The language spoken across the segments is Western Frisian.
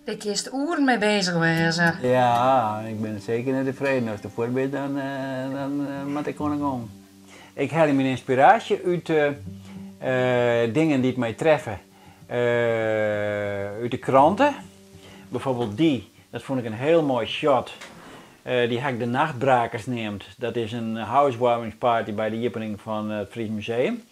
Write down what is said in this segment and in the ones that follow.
Dêr kinst oeren mei bezich wêze. Ja, ik bin seker net tefreden. Ast derfoar bist, dan moat ik oan 'e gong. Ik helje myn ynspiraasje út dingen dy't my treffe. Út de krante. Bijvoorbeeld dy, dat fûn ik in hiel moai shot. Dy ha ik de Nachtbrakers neamd. Dat is in housewarmingsparty by de iepening fan it Fries Museum.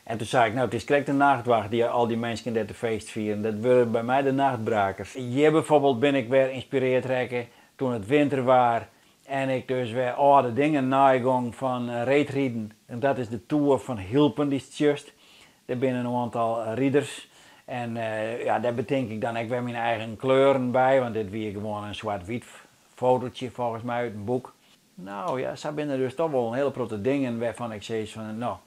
En toen sei ik, no it is krekt de nachtwacht dy't al dy minsken dêr te feest fieren. Dat wurde by my de nachtbrakers. Hjir bijvoorbeeld bin ik wer ynspireard rekke toen it winter waar en ik dus wer âlde dingen neigong fan reedriden. En dat is de Tour fan Hylpen dy'tst sjochst. Dêr binne in oantal riders en ja, dêr betink ik dan ek wer myn eigen kleuren by, want dit wie gewoan in swart-wyt fotootje folgens my út in boek. No ja, sa binne der dus toch wol in hiele protte dingen wêrfan ik sis fan no,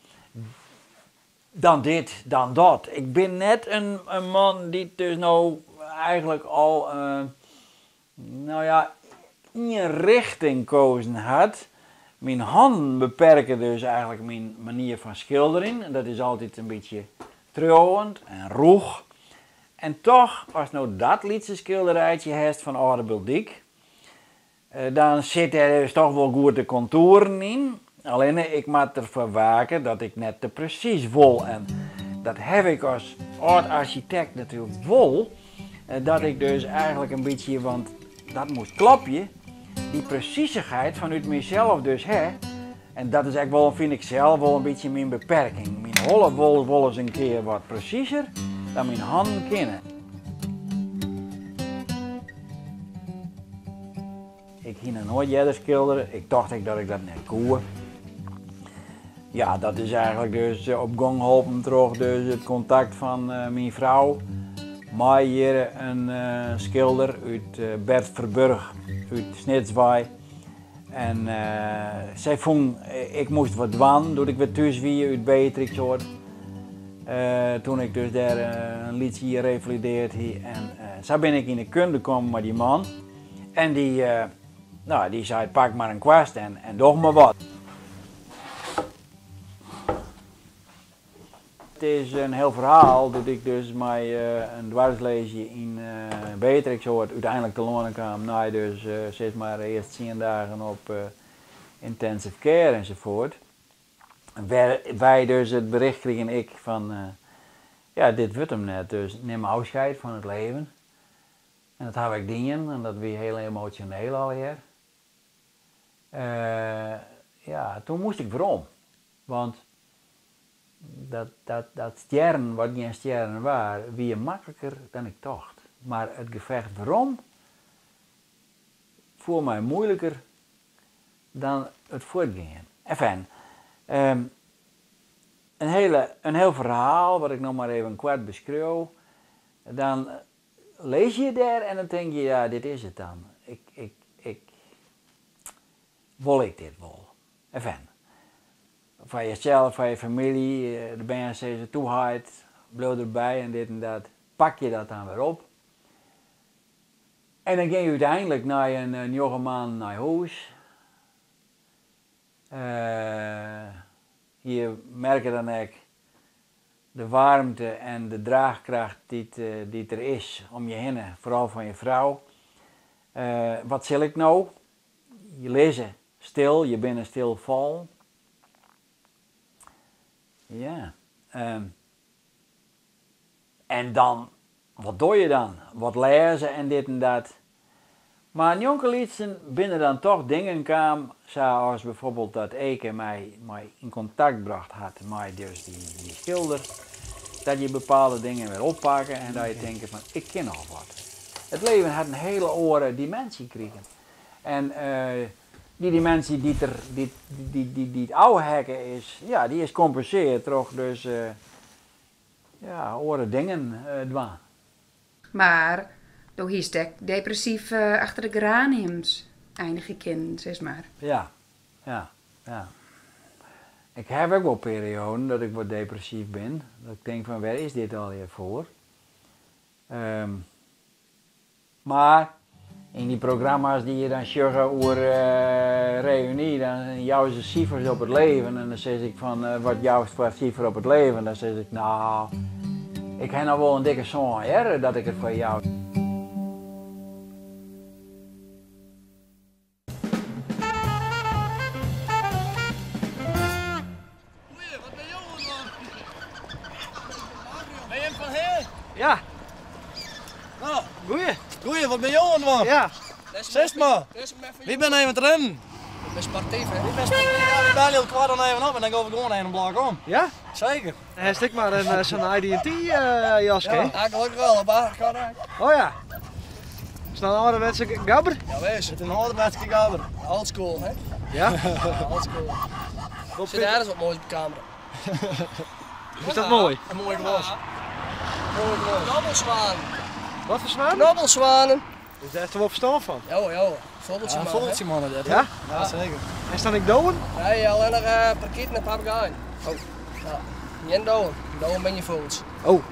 dan dit, dan dat. Ik bin net in man dy't dus no eigenlik al, no ja, ien richting kozen hat. Myn hannen beperke dus eigenlik myn manier fan skilderjen en dat is altyd in bytsje triuwend en rûch. En toch, ast no dat lytse skilderijtsje hast fan âlde Biltdyk, Dan sit dêr dus toch wol goed de kontoeren yn. Allinne ik moat derfoar wake dat ik net te presys wol. En dat haw ik as âld-arsjitekt natuerlik wol, dat ik dus eigenlik in bytsje, want dat moast klopje, dy presisigheid fanút mysels dus ha. En dat is ek wol, fyn ik sels, wol in bytsje myn beperking. Myn holle wol wolris in kear wat presiser dan myn hannen kinne. Ik hie noch noait earder skildere, ik tocht ek dat ik dat net koe. Ja, dat is eigenlik dus op gong holpen troch dus it kontakt fan myn frou mei hjir in skilder út Bert Verburg út Snits wei. En sy fûn ik moast wat dwaan doe't ik wer thús wie út Beatrixoord. Toen ik dus dêr in lyts jier revalideard hie. En sa bin ik yn 'e kunde kommen mei dy man. En dy, no, dy sei pak mar in kwast en doch mar wat. It is in hiel ferhaal doe't ik dus mei in dwarslaesie yn Beatrixoord úteinlik telâne kaam nei dus sis mar earst tsien dagen op intensive care ensafuort. Wêrby dus it bericht krigen ik fan ja dit wurdt him net dus nim ôfskied fan it leven. En dat haw ik dien en dat wie hiel emosjoneel allegear. Ja, toen moast ik werom. Want dat, dat, dat stjerren, wat gjin stjerren waar, wie makliker dan ik tocht. Mar it gefecht werom foel my muoiliker dan it fuortgean. Enfin, in hiele, in hiel ferhaal, wat ik no mar even koart beskriuw. Dan lizze je dêr en dan tink je, ja, dit is it dan. Ik, ik, ik, wol ik dit wol? Enfin, foar jesels, foar je famylje, de bern sizze, toe heit, bliuw derby en dit en dat. Pak je dat dan wer op. En dan gean je úteinlik nei in njoggen maanden nei hûs. Je merke dan ek de waarmte en de draachkracht dy't der is om je hinne, foaral fan je frou. Wat sil ik no? Je lizze stil, je binne stil fallen. Ja. En dan, wat doch je dan? Wat lêze en dit en dat. Mar njonkelytsen binne dan toch dingen kaam, sa as bijvoorbeeld dat Eke my mei yn kontakt brocht hat mei dus dy skilder, dat je bepaalde dingen wer oppakke en dat je tinke fan ik kin noch wat. It leven hat in hiele oare diminsje krigen. En dy diminsje dy't der, dy't, dy't, dy't ôfheakke is, ja, dy is kompensearre troch dus ja, oare dingen dwaan. Mar do hiest ek depressyf achter de geraniums einigje kinnen, sis mar. Ja, ja, ja. Ik haw ek wol perioaden dat ik wat depressyf bin. Dat ik tink fan wêr is dit allegear foar? Mar yn dy programma's dy't je dan sjogge oer reüny, dan jouwe se sifers op it leven en dan sis ik fan wat joust foar sifer op it leven? Dan sis ik nou, ik ha noch wol in dikke sân hear, dat ik it foar jou. oan dwaan. Ja. Sis mar. Wy binne even te rinnen. Ik ben sportief, hè? Wy binne sportief. Ja, we belje elkoar dan even op en dan gaan we gewoan even in blok om. Ja? Zeker. Hast ek mar in sa'n ID&T jaske? Ja, gelokkich wel, op aardig kan Oh ja. Is dat een ouderwetse gabber? Ja, wees. Het is een ouderwetse gabber. Old school, hè? Ja? Old school. Zit daar eens wat moois op de camera. Is dat mooi? Een mooi glas. Mooi glas. Knobbelzwaan. Wat voor zwaan? Knobbelzwanen. Is daar echt wel verstand van? Ja, ja. Vogeltje Ja, een man. vogeltje man dat, hè? Ja? Ja, zeker. En staan ik doden? Nee, alleen nog parkieten en papegaaien. Oh. Ja. Geen doden. Doden ben je vogels. Oh.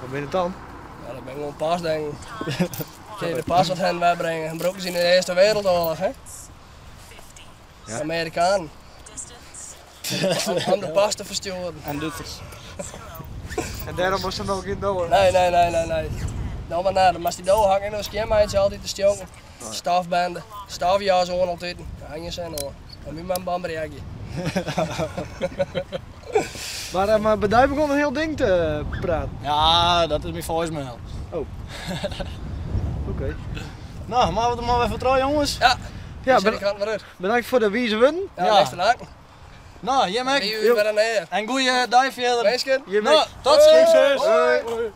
Wat ben het dan? Ja, dat ben ik gewoon pas, denk ik. Kun je de pas wat hen wegbrengen. En broeken ze in de Eerste Wereldoorlog, hè? Ja. Amerikanen. Om de pas te versturen. En Duitsers. En daarom was dan ook in doden? Nee, nee, nee, nee, nee. Nou maar naar, maar als die doden hangen in een schermheidje altijd te stjonken. Stafbende, stafjas aan altijd. Hang je zijn hoor. En nu mijn bamberjakje. Maar, maar bij Duif begon een heel ding te praten. Ja, dat is mijn voicemail. Oh. Oké. Nou, maar we er maar even trouw, jongens. Ja, Ja, ja de kant weer uit. bedankt voor de wijze woorden. Ja, Ja. niks te danken. Nou, jij Wie Mek. u weer een eer. En goeie dag verder. Mensen. Je Nou, Mek. tot ziens. Hoi. Hoi.